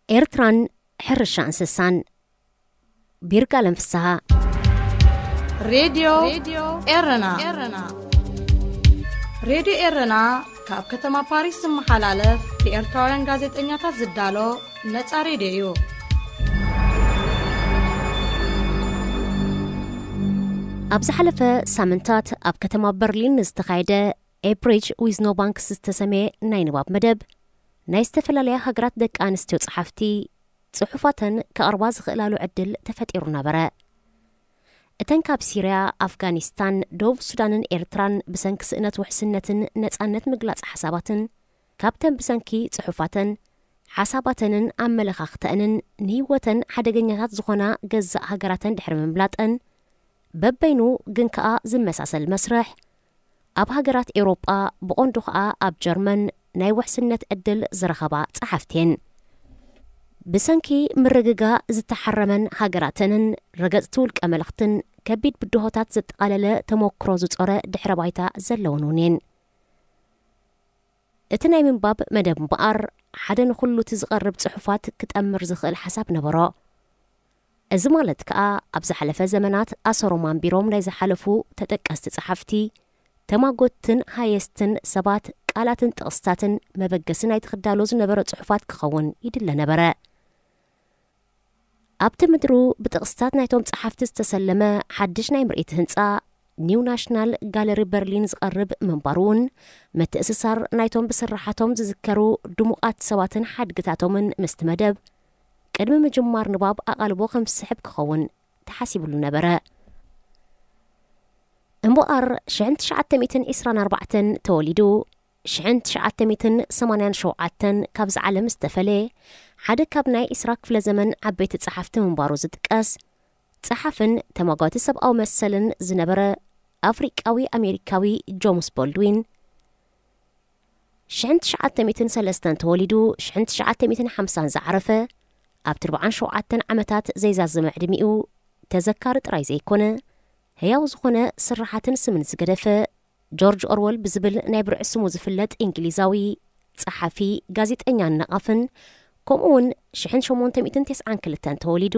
ኤርትራን ሕርሻ እንስሳን። ቢርጋለም ፍስሃ። ሬድዮ ኤረና። ሬድዮ ኤረና ካብ ከተማ ፓሪስ ዝመሓላለፍ ብኤርትራውያን ጋዜጠኛታት ዝዳሎ ነጻ ሬድዮ እዩ። ኣብ ዝሓለፈ ሳምንታት ኣብ ከተማ በርሊን ዝተኻየደ ኤ ብሪጅ ዊዝ ኖ ባንክስ ዝተሰመየ ናይ ንባብ መደብ፣ ናይ ዝተፈላለያ ሃገራት ደቂ ኣንስትዮ ጸሓፍቲ ጽሑፋተን ከቕርባ ዝኽእላሉ ዕድል ተፈጢሩ ነበረ። እተን ካብ ሲርያ፣ ኣፍጋኒስታን፣ ደቡብ ሱዳንን ኤርትራን ብሰንኪ ስእነት ውሕስነትን ነጻነት ምግላጽ ሓሳባትን፣ ካብተን ብሰንኪ ጽሑፋተን፣ ሓሳባተንን ኣመለኻኽተአንን ንህይወተን ሓደገኛታት ዝኾና ገዛእ ሃገራተን ድሕሪ ምምላጠን፣ በበይኑ ግን ከኣ ዝመሳሰል መስርሕ፣ ኣብ ሃገራት ኤውሮጳ፣ ብቐንዱ ከኣ ኣብ ጀርመን ናይ ውሕስነት ዕድል ዝረኸባ ጸሓፍቲ እየን። ብሰንኪ ምርግጋእ ዝተሓረመን ሃገራተንን ረገጽቲ ውልቀ መለኽትን ከቢድ ብድሆታት ዘጠቓለለ ተመክሮ ዝጾረ ድሕረ ባይታ ዘለወን እውን እየን። እቲ ናይ ምንባብ መደብ እምበኣር፣ ሓደ ንኹሉ እቲ ዝቐርብ ጽሑፋት ክጠምር ዝኽእል ሓሳብ ነበሮ። እዚ ማለት ከኣ፣ ኣብ ዝሓለፈ ዘመናት ኣሰሮም ኣንቢሮም ናይ ዝሓለፉ ተጠቀስቲ ጸሓፍቲ፣ ተማጎትትን ሃየስትን ሰባት፣ ቃላትን ጥቕስታትን መበገሲ ናይቲ ክዳሎ ዝነበረ ጽሑፋት ክኸውን ይድለ ነበረ። ኣብቲ ምድሩ ብጥቕስታት ናይቶም ጸሓፍቲ ዝተሰለመ ሓድሽ ናይ ምርኢት ህንጻ፣ ኒው ናሽናል ጋለሪ በርሊን ዝቐርብ ምንባሩ እውን፣ ምትእስሳር ናይቶም ብስርሓቶም ዝዝከሩ ድሙቓት ሰባትን ሓድግታቶምን ምስቲ መደብ፣ ቅድሚ ምጅማር ንባብ ኣቓልቦ ከም ዝስሕብ ክኸውን ተሓሲቡሉ ነበረ። እምበኣር፣ ሽሕን ትሽዓተ ሚእትን ዕስራን ኣርባዕተን ተወሊዱ፣ ሽሕን ትሽዓተ ሚእትን ሰማንያን ሸውዓተን ካብዚ ዓለም ዝተፈለየ፣ ሓደ ካብ ናይ ዕስራ ክፍለ ዘመን ዓበይቲ ጸሓፍቲ ምንባሩ ዝጥቀስ፣ ጸሓፍን ተማጓቲ ሰብኣዊ መሰልን ዝነበረ ኣፍሪቃዊ ኣሜሪካዊ ጆምስ ቦልድዊን፣ ሽሕን ትሽዓተ ሚእትን ሰለስተን ተወሊዱ፣ ሽሕን ትሽዓተ ሚእትን ሓምሳን ዝዓረፈ፣ ኣብቲ ኣርባዓን ሸውዓተን ዓመታት ዘይዛዘመ ዕድሚኡ፣ ተዘካሪ ጥራይ ዘይኮነ፣ ህያው ዝኾነ ስርሓትን ስምን ዝገደፈ፣ ጆርጅ ኦርወል ብዝብል ናይ ብርዒ ስሙ ዝፍለጥ እንግሊዛዊ ጸሓፊ፣ ጋዜጠኛን ነቓፍን፣ ከምኡ እውን ሽሕን ሸሞንተ ሚእትን ተስዓን ክልተን ተወሊዱ፣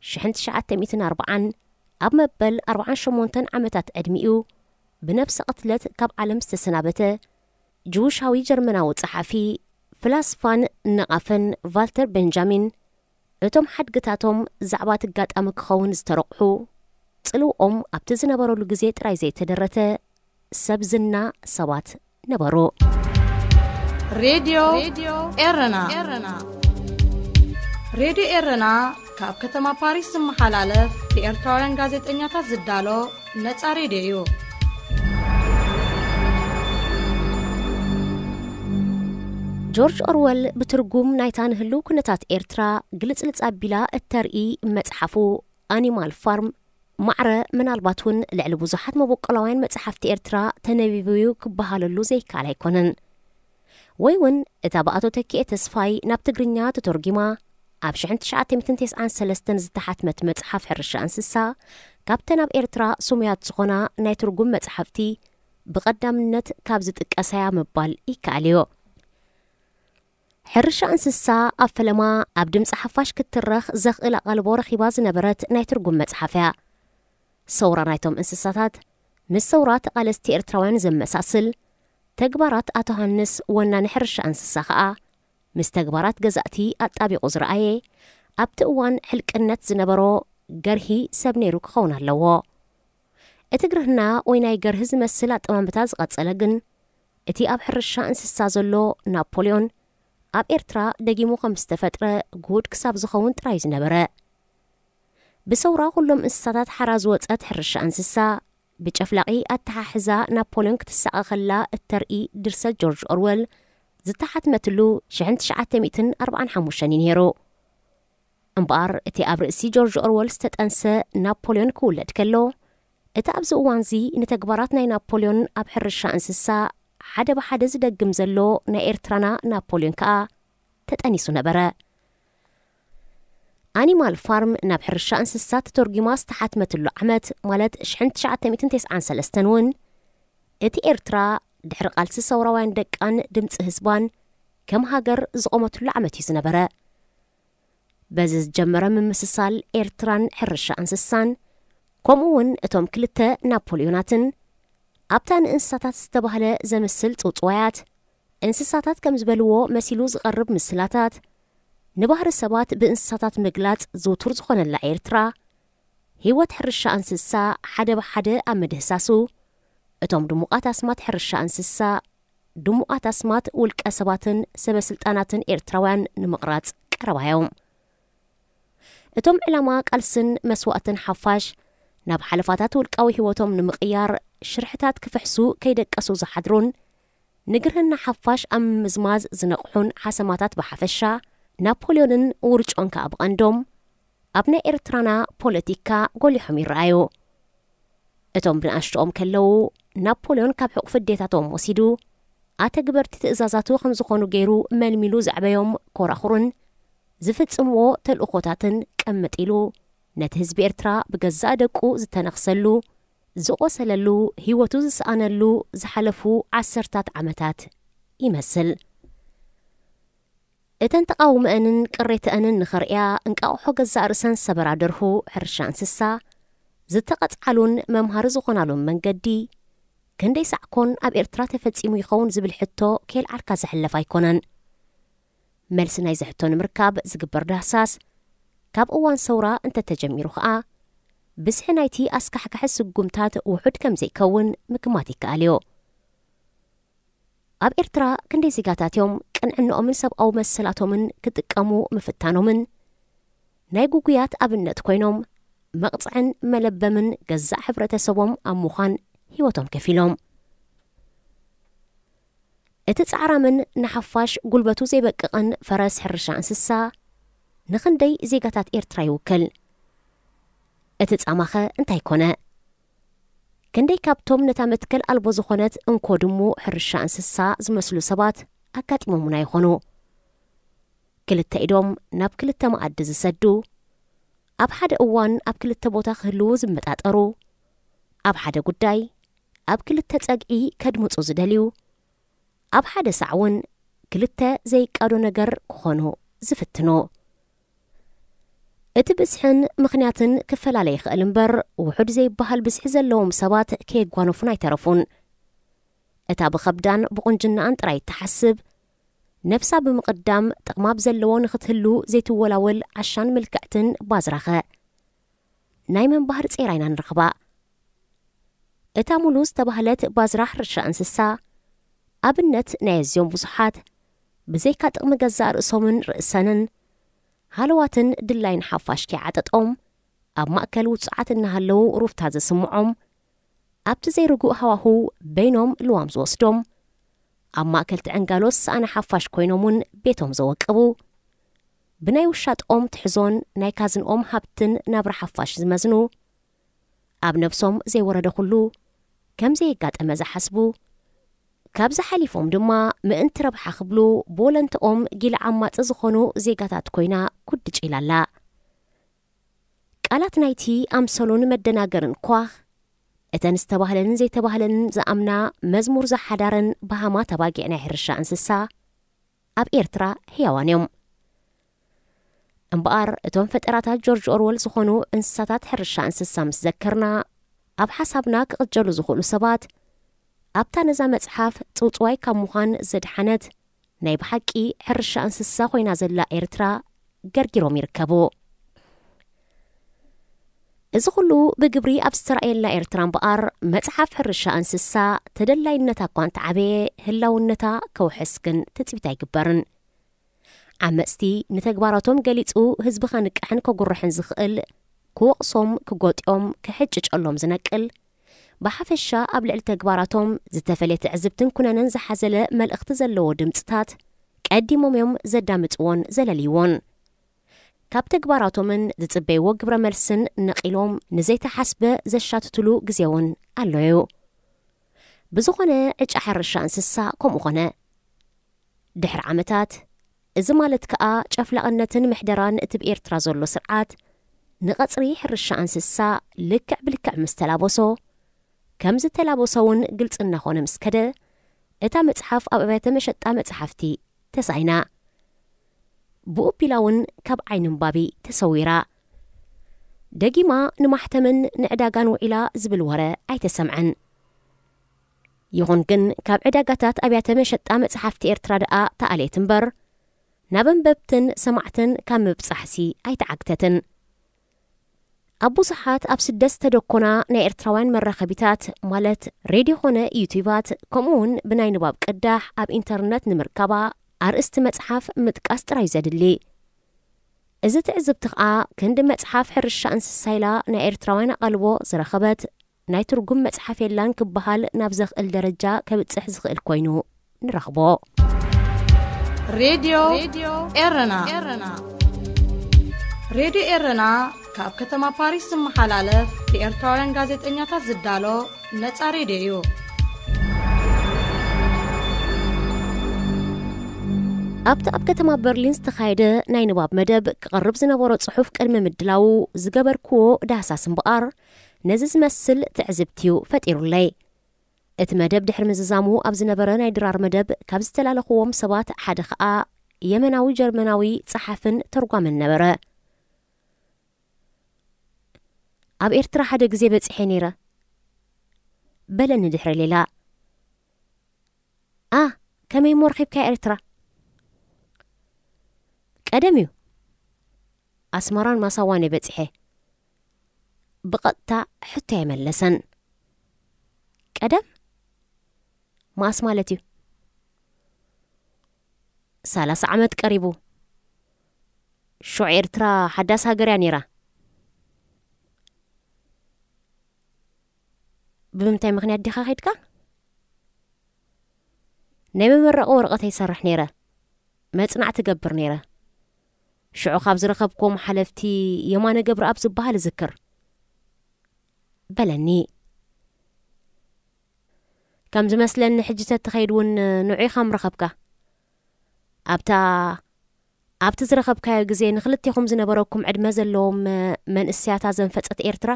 ሽሕን ትሽዓተ ሚእትን ኣርባዓን ኣብ መበል ኣርባዓን ሸሞንተን ዓመታት ዕድሚኡ ብነብሰ ቅትለት ካብ ዓለም ዝተሰናበተ ጅውሻዊ ጀርመናዊ ጸሓፊ፣ ፍላስፋን ነቓፍን ቫልተር ቤንጃሚን፣ እቶም ሓድግታቶም ዛዕባ እቲ ኣጋጣሚ ክኸውን ዝተረቑሑ፣ ጽልውኦም ኣብቲ ዝነበረሉ ግዜ ጥራይ ዘይተደረተ ሰብ ዝና ሰባት ነበሩ። ሬድዮ ኤረና። ሬድዮ ኤረና ካብ ከተማ ፓሪስ ዝመሓላለፍ ብኤርትራውያን ጋዜጠኛታት ዝዳሎ ነጻ ሬድዮ እዩ። ጆርጅ ኦርወል ብትርጉም ናይታ ንህልው ኩነታት ኤርትራ ግልጽልጽ ኣቢላ እተርኢ መጽሓፉ ኣኒማል ፋርም፣ ማዕረ ምናልባት እውን ልዕሊ ብዙሓት መበቆላውያን መጽሓፍቲ ኤርትራ ተነቢቡ እዩ ክበሃለሉ ዘይከኣል ኣይኮነን። ወይ እውን እታ ብኣቶ ተኪኤ ተስፋይ ናብ ትግርኛ ተተርጒማ ኣብ ሽሕን ትሽዓተ ሚእትን ተስዓን ሰለስተን ዝተሓትመት መጽሓፍ ሕርሻ እንስሳ፣ ካብተን ኣብ ኤርትራ ስሙያት ዝኾና ናይ ትርጉም መጽሓፍቲ ብቐዳምነት ካብ ዝጥቀሳ እያ ምባል ይከኣል እዩ። ሕርሻ እንስሳ ኣብ ፈለማ ኣብ ድምጺ ሓፋሽ ክትትረኽ ዘኽእል ኣቓልቦ ረኺባ ዝነበረት ናይ ትርጉም መጽሓፍ እያ። ሰውራ ናይቶም እንስሳታት ምስ ሰውራ ተቓለስቲ ኤርትራውያን ዘመሳስል፣ ተግባራት ኣቶ ሃንስ ወናኒ ሕርሻ እንስሳ ኸኣ ምስ ተግባራት ገዛእቲ ኣጣቢቑ ዝረኣየ፣ ኣብቲ እዋን ሕልቅነት ዝነበሮ ገርሂ ሰብ ነይሩ ክኸውን ኣለዎ። እቲ ግርህና ወይ ናይ ገርሂ ዝመስል ኣጠማምታ ዝቐጸለ ግን፣ እቲ ኣብ ሕርሻ እንስሳ ዘሎ ናፖልዮን ኣብ ኤርትራ ደጊሙ ከም ዝተፈጥረ ግሁድ ክሳብ ዝኸውን ጥራይ ዝነበረ። ብሰውራ ኩሎም እንስሳታት ሓራ ዝወጸት ሕርሻ እንስሳ፣ ብጨፍላቒ ኣተሓሕዛ ናፖልዮን ክትሳቐ ከላ እተርኢ ድርሰት ጆርጅ ኦርወል ዝተሓትመትሉ ሽሕን ትሽዓተ ሚእትን ኣርባዓን ሓሙሽተን እዩ ነይሩ። እምበኣር፣ እቲ ኣብ ርእሲ ጆርጅ ኦርወል ዝተጠንሰ ናፖልዮን ክውለድ ከሎ፣ እቲ ኣብዚ እዋንዚ ንተግባራት ናይ ናፖልዮን ኣብ ሕርሻ እንስሳ ሓደ ብሓደ ዝደግም ዘሎ ናይ ኤርትራና ናፖልዮን ከኣ ተጠኒሱ ነበረ። ኣኒማል ፋርም ናብ ሕርሻ እንስሳ ተተርጒማ ዝተሓትመትሉ ዓመት፣ ማለት ሽሕን ትሽዓተ ሚእትን ተስዓን ሰለስተን እውን፣ እቲ ኤርትራ ድሕሪ ቃልሲ ሰውራውያን ደቃን ድምጺ ህዝባን ከም ሃገር ዝቖመትሉ ዓመት እዩ ዝነበረ። በዚ ዝጀመረ ምምስሳል ኤርትራን ሕርሻ እንስሳን፣ ከምኡ እውን እቶም ክልተ ናፖልዮናትን ኣብታ ንእንስሳታት ዝተባህለ ዘምስል ጽውጽዋያት፣ እንስሳታት ከም ዝበልዎ መሲሉ ዝቐርብ ምስላታት፣ ንባህሪ ሰባት ብእንስሳታት ምግላጽ ዝውቱር ዝኾነላ ኤርትራ፣ ህይወት ሕርሻ እንስሳ ሓደ ብሓደ ኣብ ምድህሳሱ፣ እቶም ድሙቓት ኣስማት ሕርሻ እንስሳ፣ ድሙቓት ኣስማት ውልቀ ሰባትን ሰበ ስልጣናትን ኤርትራውያን ንምቕራጽ ቀረባዮም። እቶም ዕላማ ቃልስን መስዋእትን ሓፋሽ፣ ናብ ሓለፋታት ውልቃዊ ህይወቶም ንምቕያር ሽርሕታት ክፍሕሱ ከይደቀሱ ዝሓድሩን፣ ንግርህና ሓፋሽ ኣብ ምምዝማዝ ዝነቕሑን ሓሰማታት ብሓፈሻ፣ ናፖልዮንን ውርጮን ከኣ ብቐንዶም፣ ኣብ ናይ ኤርትራና ፖለቲካ ጎሊሖም ይረኣዩ። እቶም ብንኣሽቶኦም ከለዉ፣ ናፖልዮን ካብ ሕቑፊ ኣዴታቶም ወሲዱ፣ ኣተግበርቲ ትእዛዛቱ ከም ዝኾኑ ገይሩ መልሚሉ ዘዕበዮም ኮራኹሩን፣ ዝፍጽምዎ ተልእኾታትን ቀምጥ ኢሉ፣ ነቲ ህዝቢ ኤርትራ ብገዛእ ደቁ ዝተነኽሰሉ፣ ዝቖሰለሉ፣ ህይወቱ ዝሰኣነሉ ዝሓለፉ ዓሰርታት ዓመታት ይመስል። እተን ተቓውመአንን ቅሬተአንን ንኸርእያ እንቃቑሖ ገዛእ ርእሰን ሰበራ ደርሁ ሕርሻ እንስሳ፣ ዝተቐጽዓሉን መምሃሪ ዝኾናሉን መንገዲ፣ ክንደይ ሳዕ ኮን ኣብ ኤርትራ ተፈጺሙ ይኸውን ዝብል ሕቶ ከየልዓልካ ዝሕለፍ ኣይኮነን። መልሲ ናይዚ ሕቶ ንምርካብ ዝግበር ዳህሳስ፣ ካብ እዋን ሰውራ እንተተጀሚሩ ኸኣ፣ ብዝሒ ናይቲ ኣስካሕካሒ ስጉምታት ውሑድ ከም ዘይከውን ምግማት ይከኣል እዩ። ኣብ ኤርትራ ክንደይ ዜጋታት እዮም ቅንዕንኦምን ሰብኣዊ መሰላቶምን ክጥቀሙ ምፍታኖምን ናይ ጉጉያት ኣብነት ኮይኖም መቕጽዕን መለበምን ገዛእ ሕብረተሰቦም ኣብ ምዃን ህይወቶም ከፊሎም። እቲ ጻዕራምን ንሓፋሽ ጉልበቱ ዘይበቅቕን ፈረስ ሕርሻ እንስሳ ንኽንደይ ዜጋታት ኤርትራ ይውክል? እቲ ጻማኸ እንታይ ኮነ? ክንደይ ካብቶም ነታ መትከል ኣልቦ ዝኾነት እንኮ ድሙ ሕርሻ እንስሳ ዝመስሉ ሰባት ኣጋጢሞሙና ይኾኑ? ክልተ ኢዶም ናብ ክልተ መኣዲ ዝሰዱ፣ ኣብ ሓደ እዋን ኣብ ክልተ ቦታ ክህልዉ ዝመጣጠሩ፣ ኣብ ሓደ ጉዳይ ኣብ ክልተ ጸግዒ ከድምጹ ዝደልዩ፣ ኣብ ሓደ ሳዕ እውን ክልተ ዘይቃዶ ነገር ክኾኑ ዝፍትኑ። እቲ ብዝሕን ምኽንያትን ክፈላለ ይኽእል እምበር፣ ውሑድ ዘይበሃል ብዝሒ ዘለዎም ሰባት ከየጓነፉን ኣይተረፉን። እታ ብኸብዳን ብቑንጅናኣን ጥራይ እትሓስብ፣ ነብሳ ብምቕዳም ጥቕማ ብዘለዎ ንኽትህሉ ዘይትወላወል ዓሻን ምልክዕትን ባዝራኸ፣ ናይ መን ባህሪ ጸይራ ኢና ንረኽባ? እታ ሙሉ ዝተባህለት ባዝራ ሕርሻ እንስሳ፣ ኣብነት ናይ ኣዝዮም ብዙሓት፣ ብዘይካ ጥቕሚ ገዛእ ርእሶምን ርእሰንን፣ ሃለዋትን ድላይን ሓፋሽ ከይዓጠጦም፣ ኣብ ማእከል ውጹዓት እናሃለዉ ሩፍታ ዝስምዖም፣ ኣብቲ ዘይርጉእ ሃዋህው በይኖም ልዋም ዝወስዶም፣ ኣብ ማእከል ትዕንጋሎ ዝሰኣነ ሓፋሽ ኮይኖም እውን ቤቶም ዘወቅቡ፣ ብናይ ውሻጥኦም ትሕዞን ናይ ካዝንኦም ሃብትን ናብራ ሓፋሽ ዝመዝኑ፣ ኣብ ነብሶም ዘይወረደ ኩሉ ከም ዘየጋጠመ ዝሓስቡ፣ ካብዚ ሓሊፎም ድማ ምእንቲ ረብሓ ክብሉ ብወለንትኦም ጊላ ዓማጺ ዝኾኑ ዜጋታት ኮይና ኩድጭ ኢላ ኣላ። ቃላት ናይቲ ኣምሰሉን መደናገርን ኳኽ፣ እተን ዝተባህለንን ዘይተባህለንን ዝኣምና መዝሙር ዝሓዳረን በሃማት ኣባጊዕ ናይ ሕርሻ እንስሳ፣ ኣብ ኤርትራ ህያዋን እዮም። እምበኣር፣ እቶም ፈጠራታት ጆርጅ ኦርወል ዝኾኑ እንስሳታት ሕርሻ እንስሳ ምስ ዘከርና፣ ኣብ ሓሳብና ክቕጀሉ ዝኽእሉ ሰባት፣ ኣብታ ነዛ መጽሓፍ ጽውጽዋይ ካብ ምዃን ዘድሓነት ናይ ብሓቂ ሕርሻ እንስሳ ኮይና ዘላ ኤርትራ ገርጊሮም ይርከቡ። እዚ ኩሉ ብግብሪ ኣብ ዝተራእየላ ኤርትራ እምበኣር፣ መጽሓፍ ሕርሻ እንስሳ ተደላይነታ እኳ እንተዓበየ፣ ህላውነታ ከውሕስ ግን ትጽቢት ኣይግበርን። ዓመጽቲ ንተግባራቶም ገሊጹ ህዝቢ ከንቅሕን ከጉርሕን ዝኽእል፣ ክወቕሶም፣ ክጎጥዮም፣ ክሕጭጨሎም ዝነቅል፣ ብሓፈሻ ኣብ ልዕሊ ተግባራቶም ዝተፈልየ ትዕዝብትን ኩነነን ዝሓዘለ መልእኽቲ ዘለዎ ድምጽታት ቀዲሞም እዮም ዘዳምጽዎን ዘለልይዎን። ካብ ተግባራቶምን ዝጽበይዎ ግብረ መልስን ነቒሎም ንዘይተሓስበ ዘሻትትሉ ግዜ እውን ኣሎ እዩ። ብዝኾነ፣ ዕጫ ሕርሻ እንስሳ ከምኡ ኾነ። ድሕሪ ዓመታት፣ እዚ ማለት ከኣ ጨፍላቕነትን ምሕደራን እቲ ብኤርትራ ዘሎ ስርዓት ንቐጽሪ ሕርሻ እንስሳ ልክዕ ብልክዕ ምስ ተላበሶ፣ ከም ዝተላበሶ እውን ግልጺ እናኾነ ምስ ከደ፣ እታ መጽሓፍ ኣብ ኣብያተ መሸጣ መጽሓፍቲ ተሳኢና። ብኡ ኣቢላ እውን ካብ ዓይኒ ኣንባቢ ተሰዊራ። ደጊማ ንማሕተምን ንዕዳጋን ውዒላ ዝብል ወረ ኣይተሰምዐን። ይኹን ግን ካብ ዕዳጋታት ኣብያተ መሸጣ መጽሓፍቲ ኤርትራ ደኣ ተኣልየት እምበር፣ ናብ ኣንበብትን ሰማዕትን ካብ ምብጻሕሲ ኣይተዓግተትን። ኣብ ብዙሓት ኣብ ስደት ዝተደኮና ናይ ኤርትራውያን መራኸቢታት፣ ማለት ሬድዮ ኾነ ዩቲዩባት፣ ከምኡ እውን ብናይ ንባብ ቅዳሕ ኣብ ኢንተርነት ንምርካባ ኣርእስቲ መጽሓፍ ምጥቃስ ጥራይ ዘድሊ። እዚ ትዕዝብቲ ኸኣ ክንዲ መጽሓፍ ሕርሻ እንስሳ ኢላ ናይ ኤርትራውያን ኣቓልቦ ዝረኸበት ናይ ትርጉም መጽሓፍ የላን ክበሃል ናብ ዘኽእል ደረጃ ከብጽሕ ዝኽእል ኮይኑ ንረኽቦ። ሬድዮ ኤረና። ሬድዮ ኤረና ካብ ከተማ ፓሪስ ዝመሓላለፍ ብኤርትራውያን ጋዜጠኛታት ዝዳሎ ነጻ ሬድዮ እዩ። ኣብቲ ኣብ ከተማ በርሊን ዝተኻየደ ናይ ንባብ መደብ ክቐርብ ዝነበሮ ጽሑፍ ቅድሚ ምድላዉ ዝገበርክዎ ዳህሳስ እምበኣር፣ ነዚ ዝመስል ትዕዝብቲ እዩ ፈጢሩለይ። እቲ መደብ ድሕሪ ምዝዛሙ ኣብ ዝነበረ ናይ ድራር መደብ ካብ ዝተላለኽዎም ሰባት ሓደ ኸኣ የመናዊ ጀርመናዊ ጸሓፍን ተርጓምን ነበረ። ኣብ ኤርትራ ሓደ ግዜ በጺሐ ነይረ፣ በለኒ ድሕሪ ሌላ። ኣ፣ ከመይ እሞ ረኺብካ ኤርትራ? ቀደም እዩ። ኣስመራን ማሳዋን እየ በጺሐ። ብቐጥታ ሕቶ ኣይመለሰን። ቀደም? መኣስ ማለት እዩ? ሰላሳ ዓመት ቀሪቡ። ሽዑ ኤርትራ ሓዳስ ሃገር እያ ነይራ። ብምንታይ ምኽንያት ዲኻ ኸይድካ? ናይ መመረቒ ወረቐተይ ይሰርሕ ነይረ። መጽናዕቲ ገብር ነይረ። ሽዑ ካብ ዝረኸብክዎም ሓለፍቲ የማነ ገብረኣብ ዝበሃል እዝክር። በለኒ። ከም ዝመስለኒ ሕጂ ተትኸይድ እውን ንዑ ኢኻ ምረኸብካ። ኣብታ ኣብቲ ዝረኸብካዮ ግዜ ንኽልቴኹም ዝነበረኩም ዕድመ ዘለዎም መንእሰያት ዘንፈጸት ኤርትራ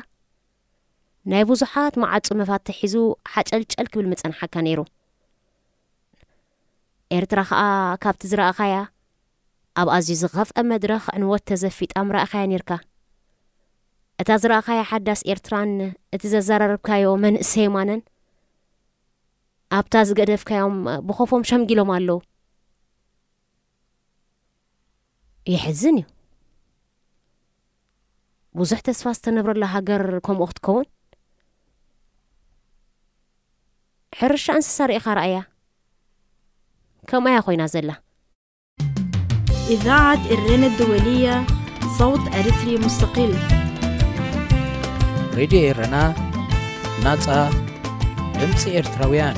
ናይ ብዙሓት መዓጹ መፋትሕ ሒዙ ሓጨልጨል ክብል ምጸንሓካ ነይሩ። ኤርትራ ኸኣ ካብቲ ዝረኣኻያ ኣብ ኣዝዩ ዝኸፍአ መድረኽ ዕንወት ተዘፊጣ ምረኣኻያ ነይርካ። እታ ዝረኣኻያ ሓዳስ ኤርትራን እቲ ዘዘራረብካዮ መንእሰይ የማነን ኣብታ ዝገደፍካዮም ብኾፎም ሸምጊሎም ኣለዉ። የሕዝን እዩ። ብዙሕ ተስፋ ዝተነብረላ ሃገር ከምኡ ክትከውን። ሕርሻ እንስሳ ርኢኻ ረኣያ። ከምኣያ ኮይና ዘላ። إذاعة إرينا الدولية، صوت أريتري مستقل. ሬድዮ ኤረና፣ ናጻ ድምጺ ኤርትራውያን።